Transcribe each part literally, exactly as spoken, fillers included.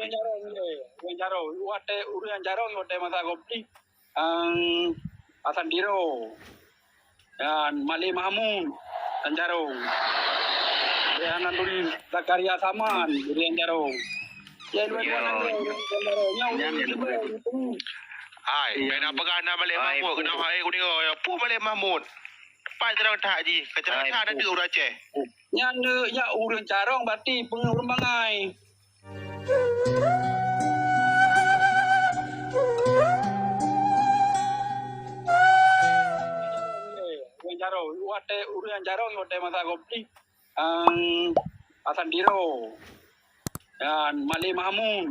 Ureueng Jarong, ureueng Jarong, watèe ureueng Jarong, watèe masa konflik, ehm, Hasan Tiro, dan Malik Mahmud, dan Jarong. Dan Nanduri Zakaria Saman, ureueng Jarong. Ya, dua-dua Jarong. Hai, bèk na peugah na Malik Mahmud, keunoe hai kuning, ya, peue Malik Mahmud. Pai carông that jih, keucarông that na deuek ureueng Aceh. Nyan deuek, ya, ureueng carông, berarti peue ureueng bangai. Ureueng carông, watèe ureueng carông, watèe masa konflik, ehm, Hasan Tiro, dan Malik Mahmud,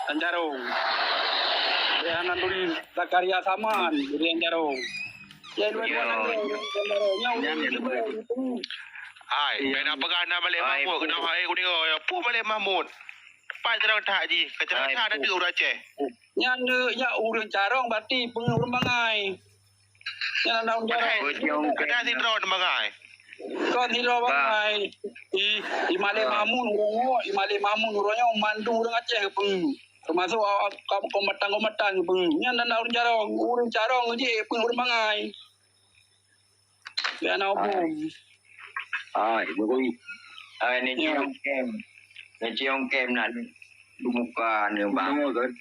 dan Jarong. Dan Nanduri Zakaria Saman, ureueng Jarong. Ya, dua-dua Jarong. Hai, bèk na peugah na Malik Mahmud, keunoe hai kuning, ya, peue Malik Mahmud. Pai carông that jih, keucarông that na deuek ureueng Aceh. Nyan deuek, ya, ureueng carông, berarti peue ureueng bangai. Nyan na ureueng carông. Padahai sidroe bangai. Kon sidroe bangai. I, i Malik Mahmud uroe nyoe, i Malik Mahmud uroe nyoe mandum ureueng Aceh geupeue. Teumasuk a-, a-, kombatan-kombatan geupeue. Nyan na ureueng carông, ureueng carông jih peue ureueng bangai. Bèk na hubung. Hai, Jokowi. Hai, ni ciong kem. Ni ciong kem nak di muka ni, bang. Dengar kan?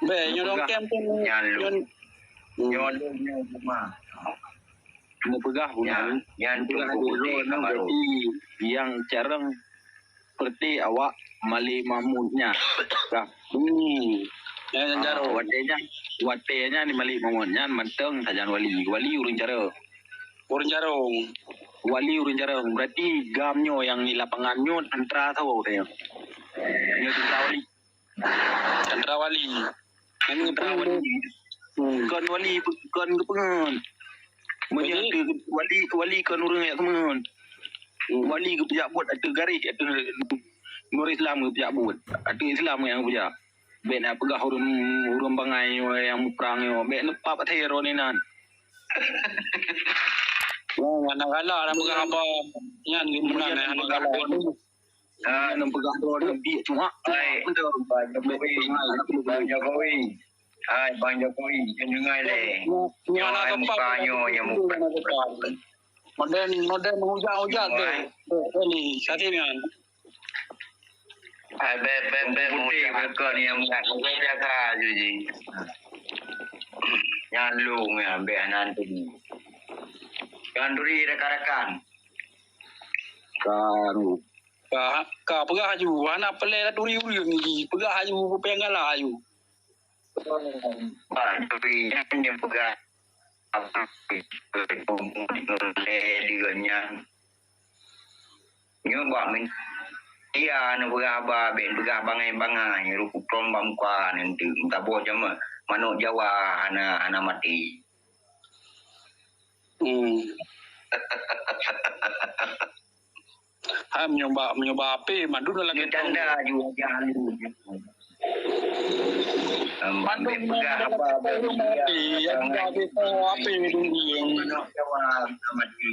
Bèk, nyoe dong kem pun. Nyan lu. Nyoe, nyoe lu, nyoe rumah. Mau peugah pun. Nyan, nyan tunggu putih baru. Yang carông seperti awak Malik Mahmud nyan. Dah. Hmm. Nyan, nyan carông. Watèe nyan, watèe nyan di Malik Mahmud nyan mantong sajan wali. Wali ureueng carông. Ureueng carông. Wali ureueng carông. Berarti GAM nyoe nyang di lapangan nyoe tentara saboh teuh. Nyoe tentara wali. Tentara wali. Nyan tentara wali. Hmm. Kon wali, kon geupeungeut. Meunyoe wali, wali kon ureueng nyang geupeungeut. Hmm. Wali geupeujak buet ateueh garéh, ateueh nurul Islam geupeujak buet. Ateueh Islam nyang geupeujak. Bèk na peugah ureueng, ureueng bangai nyoe nyang muprang nyoe. Bèk neupap até droe inan. Nyan, nyan galak na peugah haba. Nyan meunan na galak. Ah, nyan peugah droe inan biek cuma. Hai, Bang Jokowi. Bang Jokowi. Hai, Bang Jokowi. Nyan dengai lé. Nyan na muka nyoe nyang muprang. Modern, modern hujat-hujat tu. Ni, sakét nyan. Hai, bèk, bèk, bèk, putih, bèk, kon nyang biasa, biasa ju jih. Nyan long nyan, bèk nan tu. Nyan duri rakan-rakan. Ka, ka peugah aju, hana peulé dah duri ureueng jih. Peugah aju, peue nyang galak aju. Bah, tapi nyan nyang peugah apa, lé dia nyan. Nyoe bak men-, dia na peugah haba, bèk peugah bangai-bangai, ruku krom bak muka nanti. Meutabôh jameun manok Jawa hana, hana maté. Hmm. Hai, meunyoe bak, meunyoe bak H P, mandum dah lakèe tanda ju wajah lu. Mandum peugah haba bagi H P, ya, peugah H P tu, H P tu.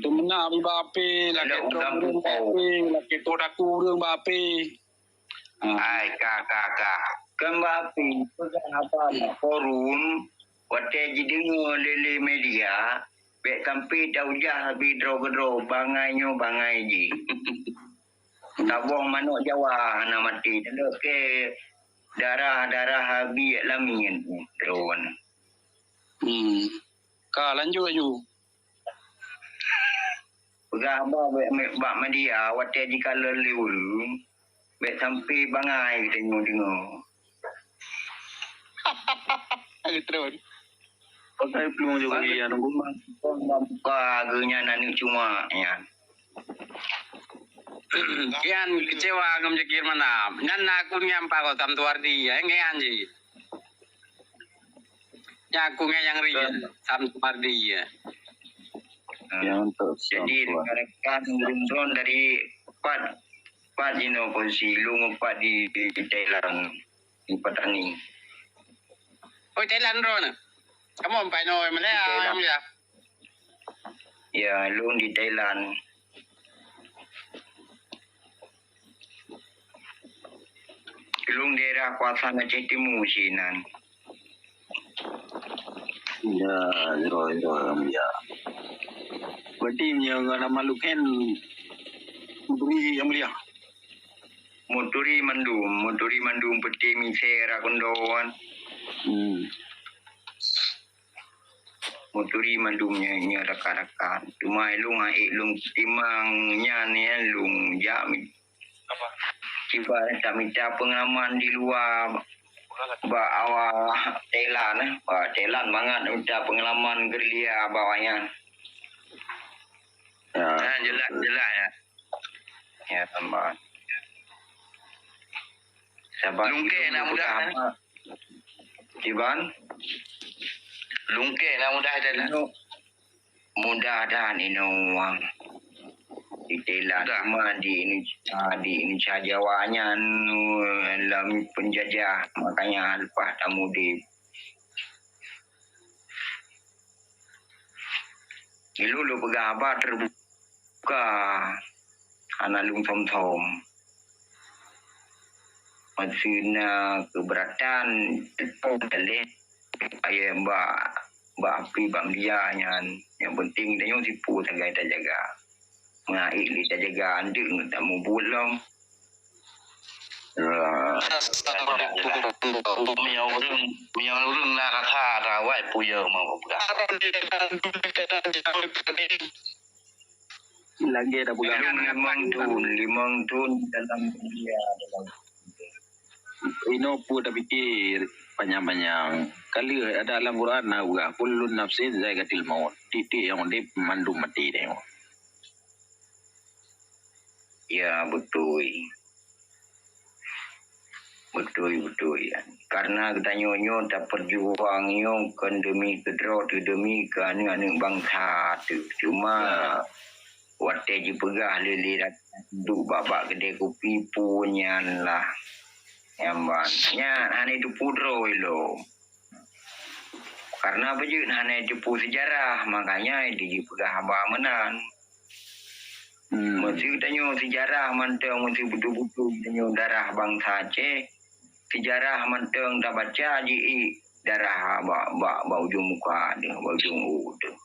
Teumeuna bak H P, lakèe trom ureueng bak H P, lakèe to daku ureueng bak H P. Hai, ka, ka, ka. Kan bak H P, peugah haba bak forum, watèe jideungoe lé-lé media, bèk sampai taujah habéh droe keudroe, bangai nyoe bangai jih. Tabôh manok Jawa hana maté, teuka darah-darah Abi Lamin droe. Hmm. Ka lanjut aju. Peugah haba bèk me-, bak media, watèe jikalon lé ureueng, bèk sampai bangai geutanyoe deungoe. Lagèe tron. Pakai plueng Jokowi ya, nunggu mah. Buka geuh nyan aneuk cuma nyan. Nyan kecewa ngon Jakir Manaf. Nyan na akun nyan Pak Sam Tuardi ya, nyan jih. Nyan akun nyan nyang real, Sam Tuardi ya. Ya, untuk jadi rekan-rekan ureueng dari empat, empat jinoe posisi, lôn empat di, di Thailand. Di Patani. Oh, Thailand droeneuh. Kamoe pai nyoe Malaysia, Thailand. Ya. Ya, lôn di Thailand. Lôn daerah kawasan Aceh Timu sinan. Ya, ya, ya, ya. Berarti meunyoe ngon makhluk nyan, Muturi nyang mulia. Muturi mandum, Muturi mandum peuti misé ra keundoan. Hmm. Muturi mandum nyan, nyan rakan-rakan. Cuma lôn hana ék lôn timang nyan, ya, lôn jak mi-, kiban tak mita pengalaman di luwa bak awak Thailand, eh. Bak Thailand mangat mita pengalaman gerilya bak awak nyan. Ya. Ah, jelas, jelas, ya. Ya, tambah. Saban lungkè ilung nak mudah, eh? Kiban? Lungkè nak mudah dah lah. Inoe mudah dah inoe wang. Di Thailand mudah. Cuma di Indonesia, di Indonesia Jawa nyan, eh, lam penjajah, makanya leupah tamudép. Ilôn lôn peugah haba teubuka, hana lôn thom-thom. Meuseu na keubeuratan, teupông daleh, ayah bak, bak api, bak media nyan. Nyang penting tanyoe sipue sagai tajaga. Meuaék lé tajaga andeuk ngon tamubuet lom. Meunyoe ureueng, meunyoe ureueng na rasa rawai puyeue mau peugah. Lagèe dah peugah. Limong thon, limong thon dalam dunia dalam. Inoe peue tapike panyang-panyang. Ka lheueh ada lam Quran na peugah, "Kullu nafsin zaiqatul maut." Tiep-tiep nyang udép mandum maté teuh. Ya, beutôi. Beutôi, beutôi. Karena geutanyoe nyoe tapeujuang nyoe kon demi keudroe teuh, demi keu aneuk-aneuk bansa teuh. Cuma, ya, watèe jipeugah lé-lé duek bak-bak keudè kupi pun nyan lah. Nyang ban. Nyan hana jiteupeue droe lom. Karena beujeuet hana jiteupeue seujarah, makanya jipeugah haba meunan. Hmm. Meuseu tanyoe seujarah mantong, meuseu beutôi-beutôi tanyoe darah bansa Aceh, seujarah mantong tabaca jiék darah bak, bak, bak ujong muka deuh, bak ujong u deuh.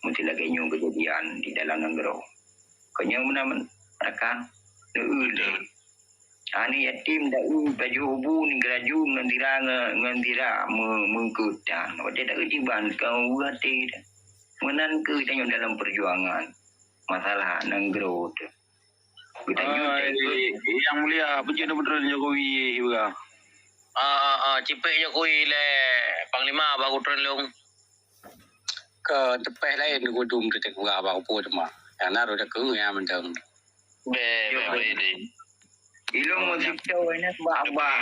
Meuseu lagèe nyoe keujadian di dalam nanggroe. Kon nyoe meunan rakan, neueu lé. Aneuk yatim daun pajoh bu neugeuraju ngon sira nge-, ngon sira me-, meukeutan. Watèe daun jiban ka weueh até dah. Meunan keuh tanyoe dalam peujuangan masalah nanggroe teuh. Geutanyoe, ah, teuh. Yang Mulia, peue jeuet neupeutrön Jokowi peugah? Ah, ah, ah, cipék Jokowi lé Panglima baru trön lôn. Keu teupeh laén geudum teutek peugah bak peue teuma. Nyang na rot takeuh nyan mantong. Bèk, bèk, bèk, deh. Ilôn meusitoe inan bak abah.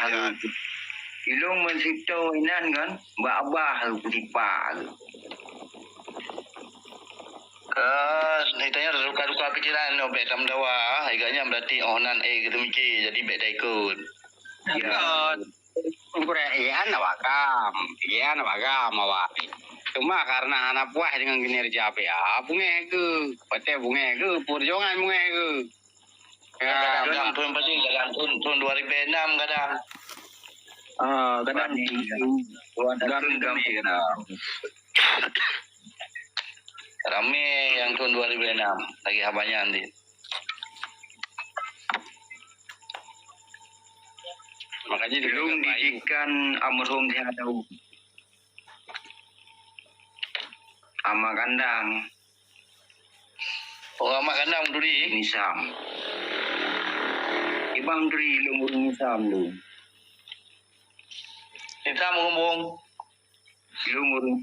Ilôn meusitoe inan kan bak abah peusipak. Kan, itanya duka-duka pikiran nyoe bèk tameudawa. Agaknya berarti oh nan ék geuteumiké, jadi bèk taikot. Ya. Kan. Kurang, iya, hana bagam. Iya, hana bagam awak. Cuma karena hana puas dengan kinerja P A, bungéh geuh. Watèe bungéh geuh, peujuangan bungéh geuh. Ya, kadang-kadang thôn paling, kadang thôn, thôn dua ribu enam kadang. Ah, kadang gam-gam kadang. Ramé nyang thôn dua ribu enam, lagèe haba nyan deh. Makanya lôn didikan almarhum Syekh Daud. Ama Kandang. Oh, Ama Kandang Muturi. Nisam. Ibang Muturi, lôn ureueng Nisam lôn. Nisam Rumbong. Lôn ureueng,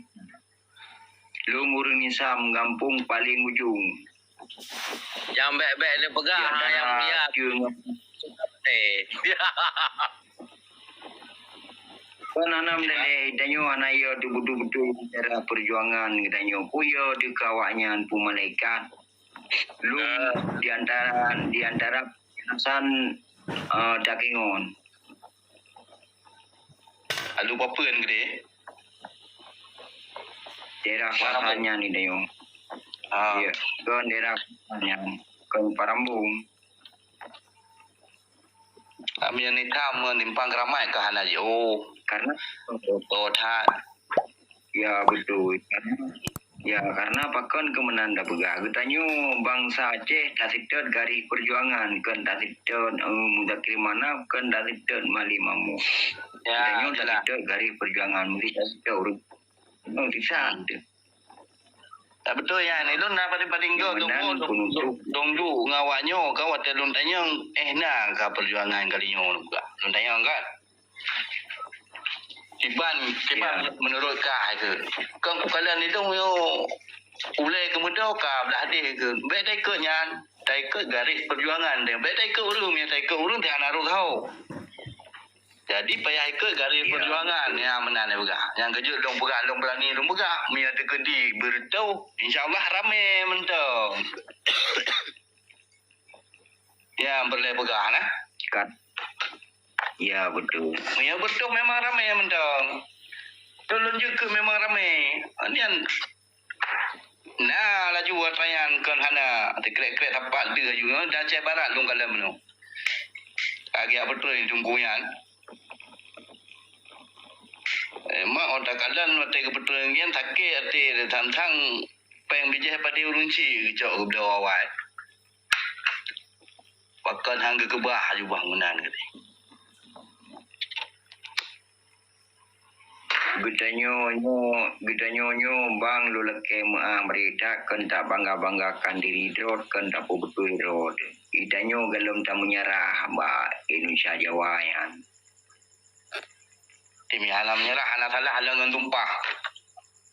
lôn ureueng Nisam gampông paleng ujong. Nyang bèk-bèk neupeugah, di antara nyang mulia. Kon hana meudaleh, tanyoe hana yo teuh beutôi-beutôi bicara peujuangan geutanyoe. Peue yo teuh keu awaknyan peue malaikat. Lôn, ah, di antara, di antara Hasan, eh, Takengon. Alu papeuen gede. Daerah Parambong. Kuasanya ni, Dayong. Ah. Ya, ke daerah kuasanya, ke Parambong. meunyoe nita meunimpang keuramat ka hana jiôh. Karena beutôi that. Ya, beutôi. Karena, ya, karena pakon keu meunan tapeugah. Geutanyoe bansa Aceh taseutôt garéh peujuangan, kon taseutôt, eh, Muzakir Manaf, kon taseutôt Mahathir Mohamad. Ya, geutanyoe jelas. Taseutôt garéh peujuangan, meusti taseutôt ureuëng. Oh, sisat. Hmm. Tak beutôi nyan. Ilôn na paling-paling göt dong, dong, dong ju ngon awak nyoe ka watèe lôn tanyong, eh, na ka peujuangan kali nyoe lôn peugah. Lôn tanyong kan. Kiban, kiban meunurot kah keu. Kon kukalon ilôn nyoe ulèe keumeudoe ka blah deh keu. Bèk taikot nyan, taikot garéh peujuangan deh. Bèk taikot ureuëng, meunyoe taikot ureuëng teuh hana rot ho. Jadi payah ikot garéh peujuangan nyang meunan peugah. Nyang keujeuet lôn peugah, lôn beurani lôn peugah. Meunyoe teukeudi beureutoh, insya Allah ramè mantong. Nyang peureulèe peugah nah. Kat. Ya, beutôi. Meunyoe beureutoh memang ramè mantong. Tulôn jeuet keu memang ramè. Nyan Na laju atra nyan kon hana teukrek-krek sapat deuh laju nyoe, dan Aceh Barat lôn kalon meunoe. Ka geujak peutrön teungku nyan. Eh, mak atra kalon watèe geupeutrön nyan sakét até, sang-sang péng bijéh padé ureueng chik geucok geubloe awai. Pakon han geukeubah jubah meunan geuh. Geutanyoe nyoe, geutanyoe nyoe bang lôn lakèe meu'ah meuridha keu tabangga-banggakan diri droe keu tapeubeutôi droe. Geutanyoe gohlom tameunyeurah bak Indonesia Jawa nyan. Teuma hana meunyeurah, hana salah, hana ngon tumpah.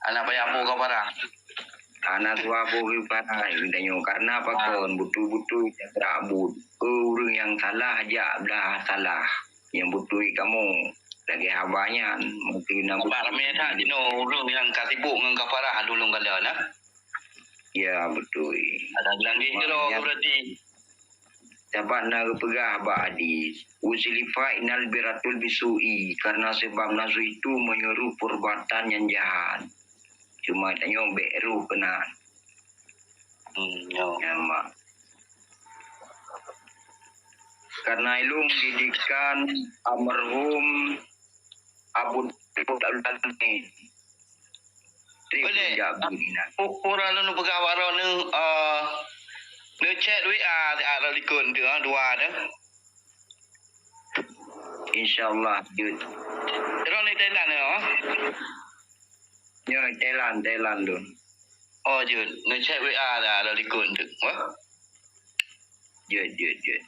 Hana payah boh kafarah. Hana tuha boh kafarah geutanyoe. Karena pakon? Beutôi-beutôi cakrak buet. Ureueng nyang salah jak blah salah. Nyang beutôi kamoe. Lagèe haba nyan, mungkin na beutôi. Ramè that jinoe ureueng nyang ka sibuk ngon kafarah lôn kalon, nah. Ya, beutôi. Ada geulanggi jroh berarti. Saban na geupeugah bak hadis, "Uzlifa innal biratul bisu'i," karena sebab nafsu itu menyuruh perbuatan yang jahat. Cuma tanyoe bèk roh keunan. Hmm, ya. Ya, mak. Karena ilôn didikan almarhum Abu Daud Al-Albani. Boleh. Ureueng lôn peugah bak droeneuh, eh, neuchat W A siat likot teuh, eh, dua teuh. Insya Allah, jeuet. Droeneuh Thailand, eh? Nyoe Thailand, Thailand lôn. Oh, jeuet. Neuchat W A dah, dah likot teuh. Wah. Jeuet, jeuet, jeuet.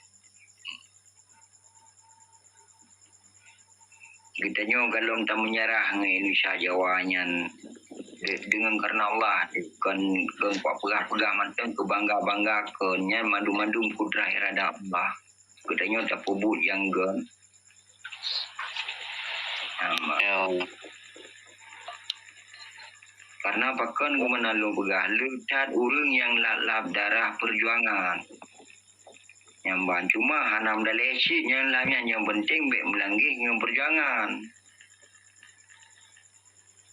Geutanyoe gohlom tameunyeurah ngon Indonesia Jawa nyan de-, deungon karena Allah, kon, kon kupeugah-peugah mantong keu bangga-bangga kon nyan mandum-mandum kudrah iradah Allah. Geutanyoe tapeubuet nyang göt. Hamba. Ya. Karena pakon keu meunan lôn peugah, le that ureueng nyang lap-lap darah peujuangan. Nyang ban cuma hana meudaleh cit nyang lam nyan, nyang penting bèk meulanggeh ngon peujuangan.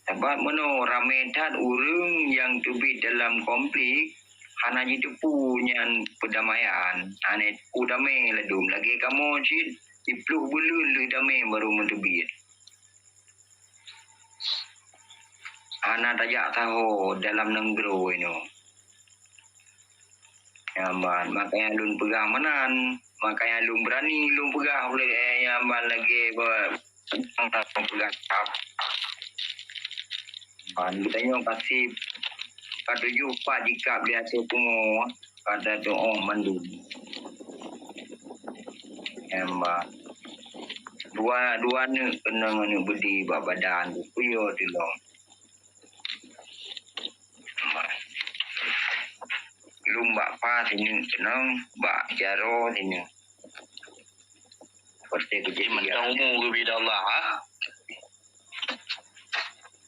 Sabab meunoe ramè that ureueng nyang teubiet dalam konflik hana jiteupeue nyan peudamaian, hana jiteupeue damè ladôm lagèe kamoe cit siplôh buleuen lheueh damè barô meuteubiet. Hana tajak saho dalam nanggroe inoe. Nyan ban, makanya lôn peugah meunan, makanya lôn beurani lôn peugah ulèe, eh, nyan ban lagèe ba-, peugah. Ban geutanyoe ka sip, ka tujoh pat jikab di ateueh pungo, ka tatuoh mandum. Nyan ban. Dua, dua aneuk keunong aneuk beudé bak badan, kuyo tilong. Lôn bak pa sineuk keunong, bak jaroe sineuk. Pasti kejadian. Mantong umu geubri Allah, ha?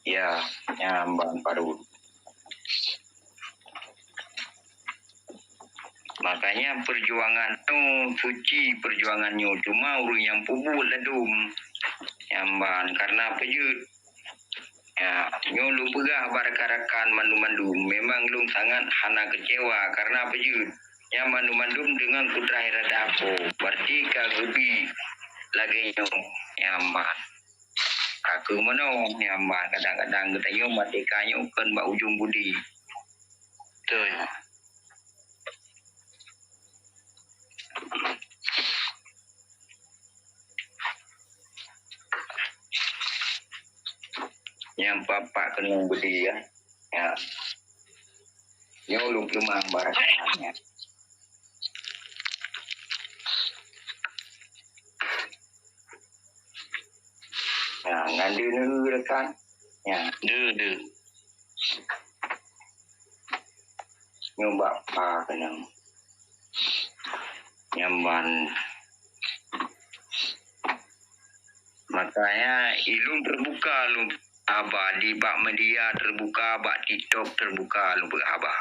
Ya, nyan ban parut. Makanya perjuangan tu suci perjuangan nyoe, cuma ureueng nyang peubuet ladôm. Nyan ban karena peujeuet. Ya, nyoe lôn peugah bak rakan-rakan mandum-mandum, memang lôn sangat hana keucewa karena peujeuet. Nyan mandum-mandum deungon kudrah iradah Allah. Berarti ka geubi, lagée nyoe, nyan ban. Ka keuh meunoe, nyan ban. Kadang-kadang geutanyoe merdeka nyoe kon bak ujong budi. Betul. Nyang papa keunong budi, ya. Ya. Nyoe ulôn peuleumah barang nyan. Ya, ngan deuh neurekan. Ya, deuh, deuh. Nyoe bak pa keunong. Nyan ban. Makanya, ilôn terbuka lôn haba di bak media terbuka, bak TikTok terbuka lôn beuhaba.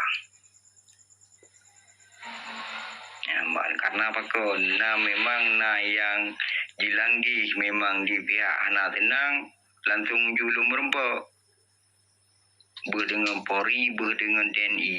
Nyan ban. Karena pakon? Na memang na nyang jilanggih memang di pihak hana seunang, langsung meujulom meurumpok. Beuh deungon Polri, beuh deungon T N I.